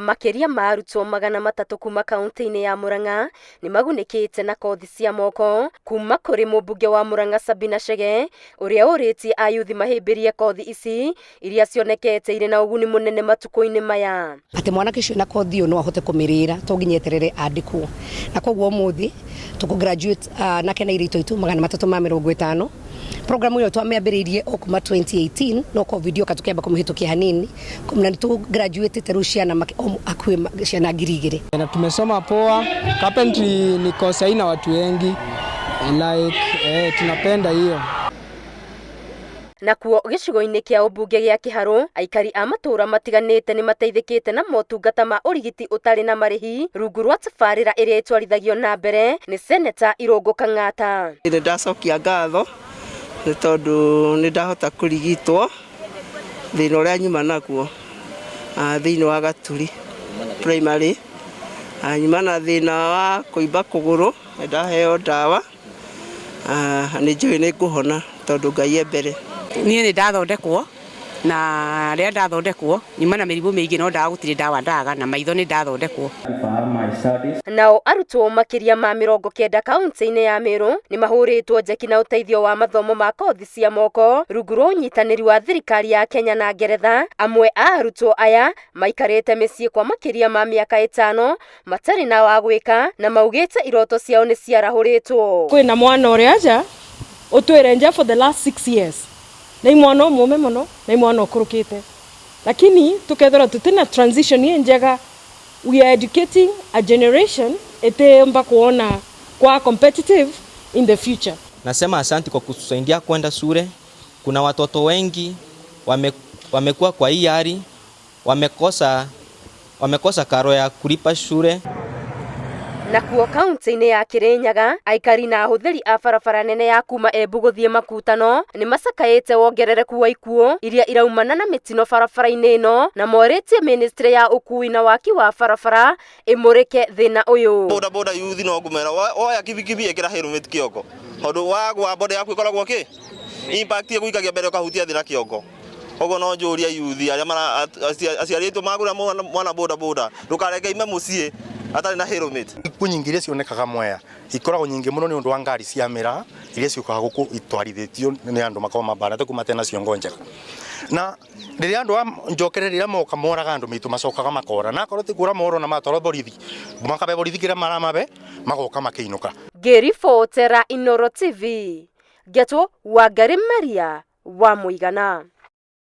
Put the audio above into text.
Makĩria ma arutwo 300 kuma kaunti-inĩ ya Murang'a nĩ magunĩkĩte na kothi cia moko kuma kũrĩ mũmbunge wa Murang'a Sabina Chege, ũrĩa ũrĩtie ayuthi mahĩmbĩrie kothi ici iria cionekete irĩ na ũguni mũnene matukũ-inĩ maya. Atĩ mwanake ũcio na kothi ĩyo no ahote kũmĩrĩra, to nginya eterere andĩkwo. Na koguo ũmũthĩ tũkũ graduate anake na airĩtu aitũ 350. Program ĩyo twamĩambĩrĩirie o kuma 2018, no Covid yoka tũkĩamba kũmĩhĩtũkia hanini, na nĩ tũ graduate rĩu ciana hakuhĩ ciana 2000. Na tumesoma poa. Carpentry ni course haina watu wengi like, tunapenda hiyo. Nakuo gĩcigo-inĩ kĩa ũmbunge gĩa Kĩharũ, aikari a matũũra matiganĩte nĩ mateithĩkĩte na motungata ma ũrigiti ũtarĩ na marĩhi rungu rwa tabarĩra ĩrĩa ĩtwarithagio na mbere nĩ Seneta Irũngũ Kang'ata. Nĩ ndacokia ngatho nĩ tondũ nĩ ndahota kũrigitwo thĩna ũrĩa nyuma naguo thĩinĩ wa Gaturi Primary. Nyuma na thĩna wa kũimba kũgũrũ, nĩ ndaheo ndawa, nĩ njũĩ nĩ ngũhona tondũ Ngai e mbere. Niĩ nĩ ndathondekwo, na rĩrĩa ndathondekwo nyuma na mĩrimũ mĩingĩ, no ndawa gũtirĩ ndawa ndaga, na maitho nĩ ndathondekwo. Nao arutwo makĩria ma 90 kaunti-inĩ ya Meru nĩ mahũrĩtwo njeki na ũteithio wa mathomo ma kothi cia moko rungu rwa ũnyitanĩri wa thirikari ya Kenya na Ngeretha. Amwe a arutwo aya maikarĩte mĩciĩ kwa makĩria ma mĩaka 5 matarĩ na wa gwĩka, na maugĩte iroto ciao nĩ ciarahũrĩtwo. Kwĩna mwana ũrĩa nja ũtwĩre nja for the last 6 years, na imwana ũmũme mũno na imwana ũkũrũkĩte, lakini tukethera tutina transition ĩ njega. We are educating a generation ĩtĩmba kuona kwa competitive in the future. Nasema asanti kwa kutusaidia kwenda shule. Kuna watoto wengi wamekuwa kwa hii hali, wamekosa karo ya kulipa shule. Nakuo kaunti-inĩ ya Kirinyaga, aikari na ahũthĩri a barabara nene ya kuma Embu gũthiĩ Makutano nĩ macakaĩte wongerereku wa ikuũ iria iraumana na mĩtino barabara-inĩ ĩno, na morĩtie ministry ya ũkui na waki wa barabara ĩmũrĩke thĩna ũyũ. Boda boda yuthi no ngũmera woya kibikibi ĩkĩra helmet kĩongo, tondũ wagwa boda yaku ĩkoragwo kĩ impact ĩgũikagia mbere ũkahutia thĩ na kĩongo. Koguo no njũrie yuthi arĩa aciari aitũ magũra mwana boda boda, ndũkareke ime mũciĩ atarĩ na helmet. Ikuũ nyingĩ iria cionekaga Mwea ikoragwo nyingĩ mũno nĩ ũndũ wa ngari cia mĩraa iria ciũkaga gũkũ itwarithĩtio nĩ andũ makoragwo mambarate kuma tena ciongo njega. Na rĩrĩa andũ a njokere rĩrĩa moka moraga andũ maitũ macokaga makora, na akorwo ti kũra moro na matwarwo borithi, makabe borithi kĩrĩa maramabe magoka makĩinũka. Ngĩribotera Inooro TV, ngetwo Wangari Maria wa Mũigana.